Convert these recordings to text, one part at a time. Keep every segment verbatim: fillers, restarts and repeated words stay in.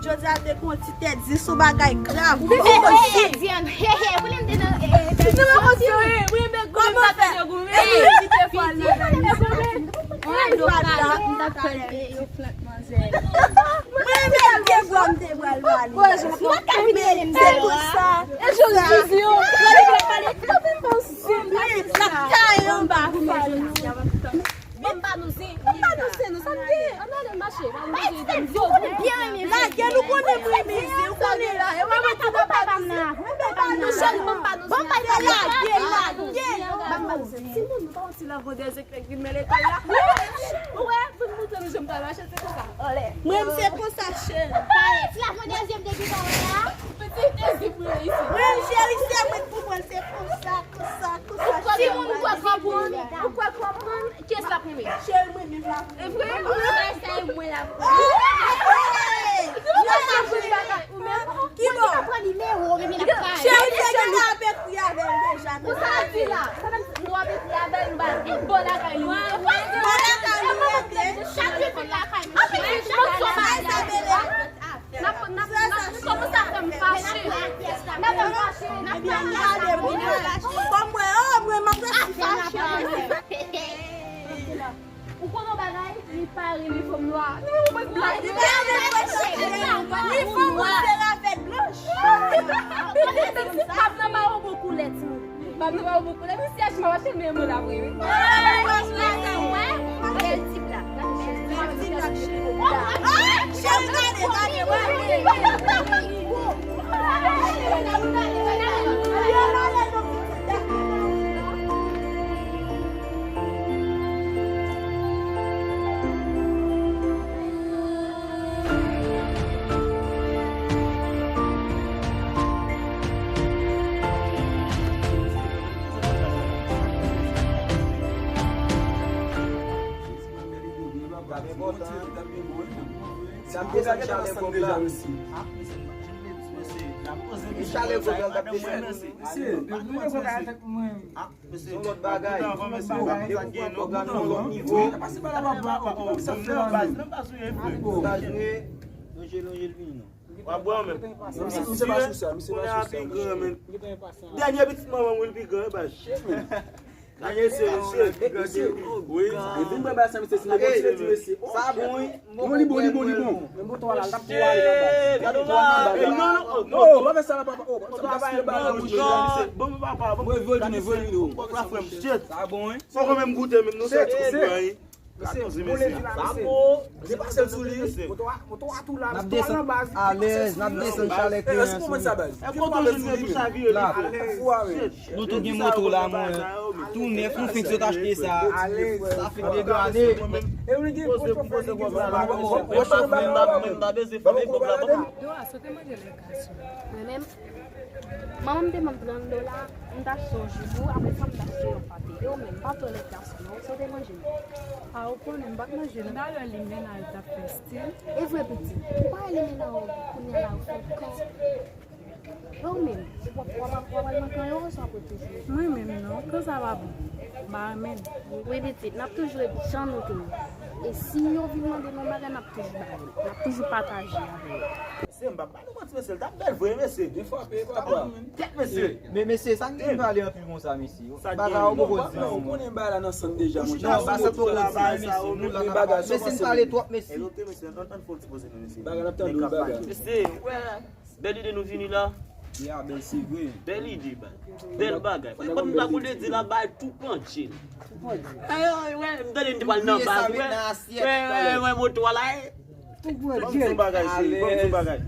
Jodi a te gon ti tèt di sou bagay grav. Ou te fè tèt di an. He, he, pou li m te nan, eh, eh, tèt di an. Kòman fè? Epi li te fò nan tèt di. Mwen renmen l te bwa m te bwa l bwa li. Se pou sa. E jodi di yo. Mwen la kay anba fò. Bon, pa nou zen. Bon, pa nou zen, nou sa n gen? Ann ale mache. Pa nou zen, nou byen renmen. Lage, nou konnen mwen renmen zen, ou konnen la. E mwen mwen tou nan pa nou zen. Bon, pa nou zen. Bon, pa nou zen. Lage, lage. Timoun, nou pa yon ti lango dèzè k vin men lekòl la. Ou wè, pou n montre nou jan m pral mache, se konsa. Anlè. Mwen, se konsa, cheri. Pale, ti lango dèzè m te gen pa wè la. Ti dèzè m rele isi. Mwen, cheri, se mwen pou mwen, se konsa, konsa, konsa. Ou kwè timoun, ou kwè konprann, ou kwè konprann. Kiyès l ap renmen? Cheri, mwen menm l ap renmen. E vre? Ou wè sa e mwen l ap renmen. Hey! Ou wè sa jwe bagay ou menm? Ki bò? Mwen ki pa pran nimewo, men li ap kay. Cheri, se gentan ap ekri avè l deja. Pou sa l di la? Sa menm nou ap ekri avè l, nou ba l bò lakay li. Bò lakay li rete. Chak jou vin lakay mwen. Anpil, mwen sou bagay. N ap, n ap, n ap, nou kòmanse ap fè m fache. N ap fè m fache. N ap fè m fache. Kòm mwen, oh, mwen, m ap fache. Ou konnen yon bagay, li pa renmen fanm nwa. Li pa renmen fanm nwa. Li fanm nwa, se ravèt blanch. Pap nan ba ou bon koulè, timoun. Pap nan ba ou bon koulè. Mesye, si m ap achte l, men mwen la vre, wi. Bèl tip la. Cheri, gade, gade, gade. Sa m te santi chalè kòb la. E chalè kòb la, m t ap te fè. Mesye, mesye, mesye. Mesye, yon lòt bagay. Kòb la nan yon lòt nivo. Mesye, mesye, mesye. Lonje, lonje l vini non. W ap bwè w menm. Misye pa sou sa, misye pa sou sa. Dènye pitit manman m, wi, l pi gran, baz. Dènye se, se, se. Wi. E vin mwen ba sa, misye, si mwen kontinye di, mesye. Sa bon, wi. Non, li bon, li bon, li bon. Men bouton la, l t ap tou ale nan baz. Gade w la. Non, non, non, pa fè sa la, papa. Oh, papa, gaspiye bagay bouch la, misye. Bon, papa, bon. Mwen voye vini, voye vini. Sa bon, wi. Fò kanmenm goute, menm nou soti pou pran, wi. Mesye, boule di la, mesye. Depase l sou li. Moto a, moto a tou la, moto a nan baz. Alèz, n ap desann chalè kleren an sou li. E kote w jwenn pou sa vire la? Fou a, wi. Nou tou gen moto la, mwen. Tou nèf, nou fenk sot achte sa. Alèz. Sa fenk degane. E ou gen pwoch ou fè li gen sa. Mwen pa bezwen fè li. Yo a sote manje lè gason. Mwen menm, manman m te ban m trant dola, m t achte yon jibou, apre sa m t achte yon pate. E ou menm, m pa t wè lòt gason non, sa w te manje? A, ou konnen, m pa t manje non. Talè limena yo t ap fè stil. E vre pitit, ou pa wè limena yo kounye a la yo fè kan. E ou menm, w ap, w ap, w ap al nan kan yo, oswa w ap ret toujou? Mwen menm non, kan sa pa bon, m pa renmen l. Wi pitit, n ap toujou ret jan nou te ye. E si yo vin mande nou yon bagay, n ap toujou ba yo. N ap toujou pataje avè yo. Mesye, m p ap ba nou manti, mesye, l t ap bèl vre, mesye. Byen frape, papa. Tèt, mesye. Men, mesye, sa n gen pale anpil konsa, mesye? Bagay ou poko di. Non, ou konnen bagay la nan sant deja, monchè. Non, ba sa poko di, mesye. Nou la, mesye, n pale twòp, mesye. Ezote, mesye, ann, ann fè yon ti poze nou, mesye. Bagay la tande, bagay. Mesye, wè, bèl ide nou vini la. Ya, bèl, se vre. Bèl ide, ba. Bèl bagay. Wè, kòm m ta konn di la, bay tou pran tchil. Tou pran tchil. Eh, wè, m tande n te pral nan baz, wè. Wè, wè, wè, moto a la, eh. Ban m di yon bagay, cheri, ban m di yon bagay.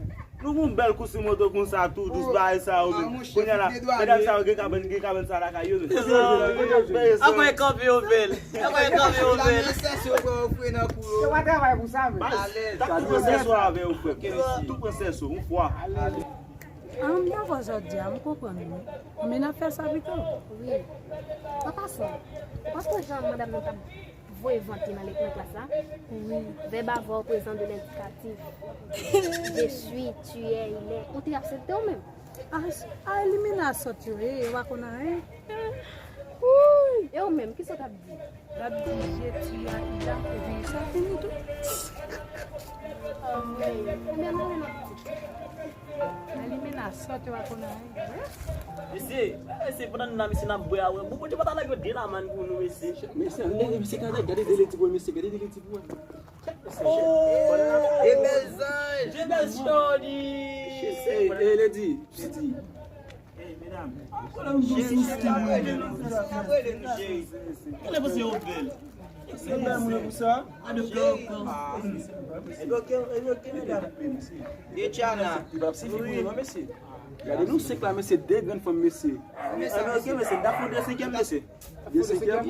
Nou gon bèl kou sou moto konsa tou dous, bagay sa yo menm. Kounye a la, medam sa yo gen kabann, gen kabann sa lakay yo menm. Ankò e kanpe yo fè l. Ankò e kanpe yo fè l. Yo pa travay pou sa menm. Alèz. Tout pran sèso avè yo, frè. Tout pran sèso, yon fwa. An, m dakò sa w di a, m konprann ou. Men n ap fè sa pito. Wi. An pasan, paske jan madam nan t ap voye vant li nan le-, nan klas la. Wi. Vèb avoir prezan de lendikatif. Je suis, tu es, il est. Ou te aksepte ou menm? A, a, limena sòt yo ye, yo pa konn anyen. Wouy! E ou menm, kisa w t ap di? L ap di je, tu as, il a, epi sa fini tou. Mesye, mesye, pandan nou la, mesye, n ap bwè a, wè. Bon, Bondye pa ta lage de lamann pou nou, mesye. Mesye, mesye, gade, gade de leti pou mesye, gade de leti pou. Oh! E bèl zanj! E bèl shorty! She say, hey, lady, city. Hey, medam. Chéri, chéri, chéri. Kèlè pase yo bèl? Chéri, chéri. Echana. Wi. Gade nou senk la, mesye, de grann fanm, mesye. Eske, mesye, n ta fè yon de senkyèm, mesye? De senkyèm?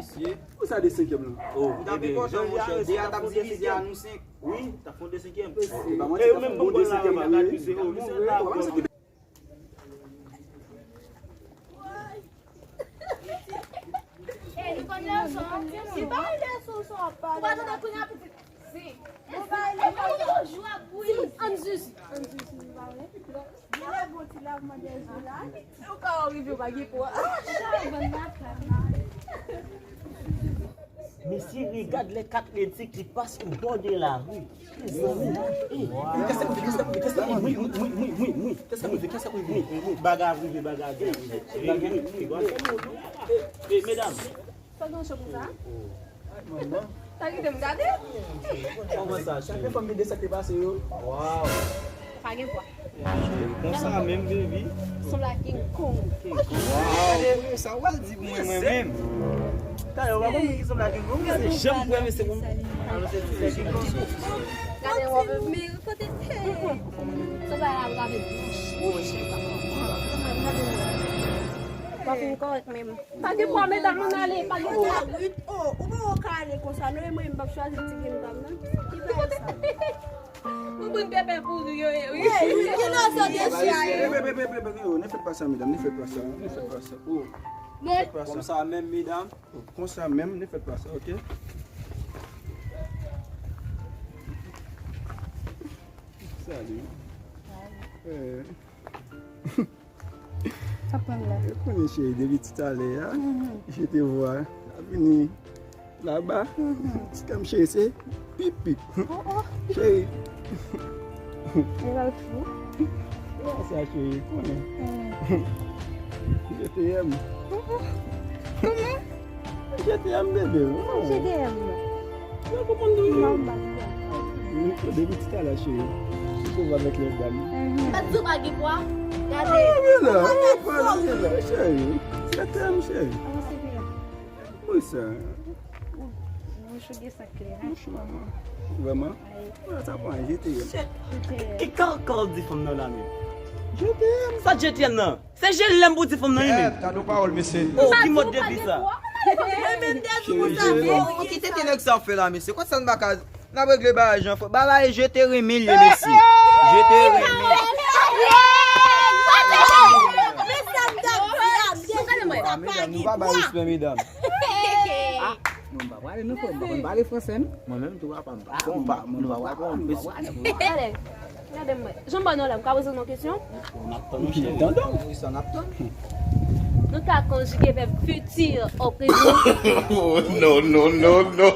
Pou sa de senkyèm la? Oh, m ta fè konsa, monchè, de a t ap divize a nou senk. Wi, ta fè yon de senkyèm. Ok, ba mwen ti ta fè yon bon de senkyèm la, wi. Ey, li konn lèson. Li pa lèson sa w ap pale la. Ou pa tande kounye a, pitit? Si. Ou pa lèson. Ann jis. Ann jis, li pa vre. Li lè bon ti lavman de zo la. Ou ka rive pa gen pwa. Mesye, regarde les quatre édicles qui passent au bord de la rue. Mezanmi, eh, kèsa k rive, kèsa k rive, kèsa k rive, wi, wi, wi, wi, wi, kèsa k rive, kèsa k rive, wi, wi, bagay ap rive, bagay ap rive. Wi, wi, wi, wi. Eh, eh, medam. Sa gen cho konsa? Manman. Sa kite m gade? Kòman sa? Chak fanm vin de sa k te pase yo. Waw. Pa gen pwa. Konsa menm, baby. Sanble ak King Kong. Waw. Gade sa w al di pou mwen, mwen menm. Talè, w pa konn ki sanble ak King Kong? Gade, janm kwè, mesye, konn. Alò, se ti sè King Kong. Gade, w ap. Men, kote, hey. Sa va la, w ap blanch. W ap vin kòrèk menm. Pa gen pwa, medam, ann ale, pa gen pwa. Oh, ou pa wè w ka ale konsa, non, e mwen, m p ap chwazi ti grenn dam nan. Ki bagay sa? Ou konn pèpè pouri yo ye, wi. Ey, wi, ki nan zòn de chwa yo? Bebe, bebe, bebe, oh, ne faites pas ça, mesdames, ne faites pas ça, ne faites pas ça. Oh, ne faites pas ça. Konsa menm, medam. Oh, konsa menm, ne faites pas ça, ok? Salut. Eh. Sa pran la. Ou konnen, cheri, depi talè a, je te vois, ap vini laba. Ti kè m, cheri, se pip, pip. Oh, oh. Cheri. Li pral fou. Wè sa, cheri, konnen. Je te aime. Oh, oh. Kòman? Je te aime, bebe. Oh, je te aime. Yo konprann tou, yo. Depi ti talè, cheri. Ou kouve avèk lè dam. Mwen di w pa gen pwa. Gade. Ah, vin la. Vin la, cheri. Je te aime, cheri. Wi, sa. Bouch ou gen san kleren. Bouch manman. Vrèman? Wi. Sa pa anyen, je te aime. Ki, ki, kòman w di fanm nan la menm? Je te aime. Sa je te aime nan? Se je l'aime pou di fanm nan, wi, menm. Gade yon pawòl, mesye. Oh, ki mòd depi sa? Cheri, cheri. Oh, ki tenten nèg sa ap fè la, mesye? Konsa n pa ka, n ap regle bagay jan fò. Bagay je te renmen li ye, mesye. Je te renmen. Medam, nou pa bay respè, medam. Ah, mwen pa prale non, frè, mwen pa konn pale fransè, non. Mwen menm tou, papa, mwen pa konn pa, mwen pa prale. Gade, gade mwen. Jan m ba nou la, m ka poze nou kesyon? N ap tann, cheri. Tann, tann. Wi, sa n ap tann. Nou ka konjige vèb fiti o prezan. Oh, non, non, non, non.